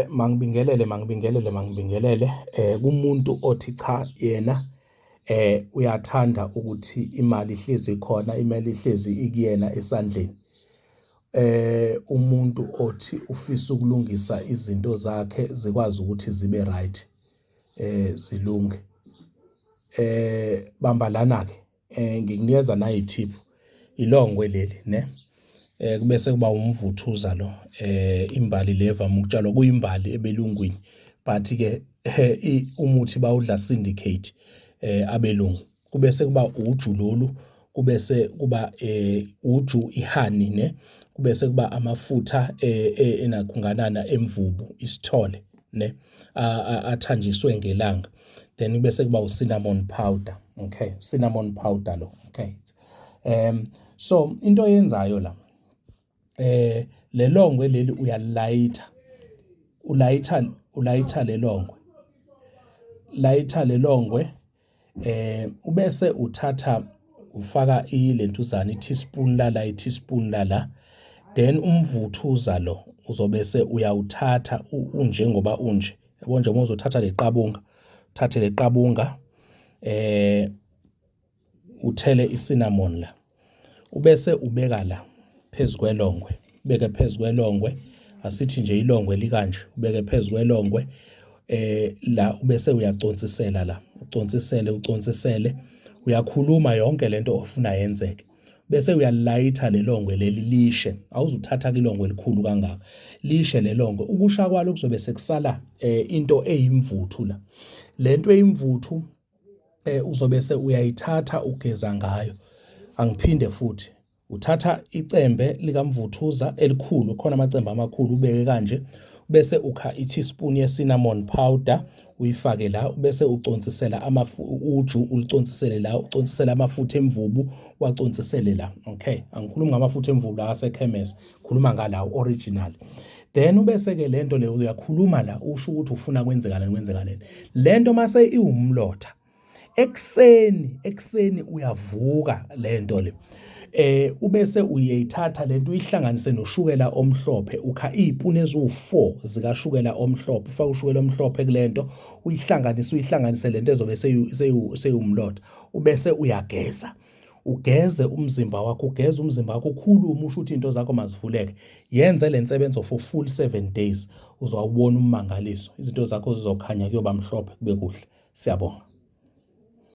Mangibingelele, mangibingelele, mangibingelele kumuntu othi cha yena uyathanda ukuthi imali ihlezi ikhona, imali ihlezi ikuyena esandleni. Umuntu othi ufisa ukulungisa izinto zakhe zikwazi ukuthi zibe right, zilunge. Bamba lana-ke. Ngikunikeza nayi ithiphu, ilongwe leli ne, kubese kuba umvuthuza lo, imbali le evame ukutshalwa, kuyimbali ebelungwini but-ke umuthi bawudla syndicate abelungu. Kubese kuba uju lolu, kubese kuba uju ihani ne, kubese kuba amafutha enakhunganana emvubu isithole ne, athanjiswe ngelanga. Then bese kuba u-cinnamon powder, okay, cinnamon powder lo, okay. So into oyenzayo la, lelongwe leli uyalilayitha, ulayitha ulayitha lelongwe, layitha lelongwe, ubese uthatha ufaka ilentuzana i-teaspoon lala, i-teaspoon lala, then umvuthuza lo uzobese uyawuthatha unjengoba unje. Yabo nje uma uzothatha leqabunga, uthathe leqabunga uthele i-cinnamon la, ubese ubeka la phezu kwelongwe, ubeke phezu kwelongwe, asithi nje ilongwe likanje, ubeke phezu kwelongwe la, ubese uyaconsisela la, uconsisele uconsisele, uyakhuluma yonke lento ofuna yenzeke. Bese uyalayitha lelongwe leli lishe, awuzuthatha kilongwe elikhulu kangaka, lishe lelongwe. Ukusha kwalo kuzobe sekusala into eyimvuthu la. Lento eyimvuthu uzobe se uyayithatha ugeza ngayo. Angiphinde futhi, uthatha icembe likamvuthuza elikhulu, khona amacembe amakhulu, ubeke kanje, bese ukha i-teaspoon ye-cinnamon powder uyifake la, bese uconsisela uju uliconsisele la, uconsisele amafutha emvubu uwaconsisele la. Okay, angikhulumi ngamafutha emvubu la asekhemesi, khuluma ngalawo original. Then ubese-ke lento le uyakhuluma la, usho ukuthi ufuna kwenzekaleni kwenzekaleni. Lento mase iwumlotha ekuseni, ekuseni uyavuka lento le, ubese uyayithatha lento uyihlanganise noshukela omhlophe, ukha iy'puni eziwu-4 zikashukela omhlophe, ufake ushukela omhlophe kulento, uyihlanganise uyihlanganise lento ezobe seyumlotha, ubese uyageza, ugeze umzimba wakho, ugeze umzimba wakho, ukhulume usho ukuthi into zakho mazivuleke. Yenze le nsebenzo for full 7 days, uzowubona ummangaliso, izinto zakho zizokhanya, kuyoba mhlophe kube kuhle. Siyabonga.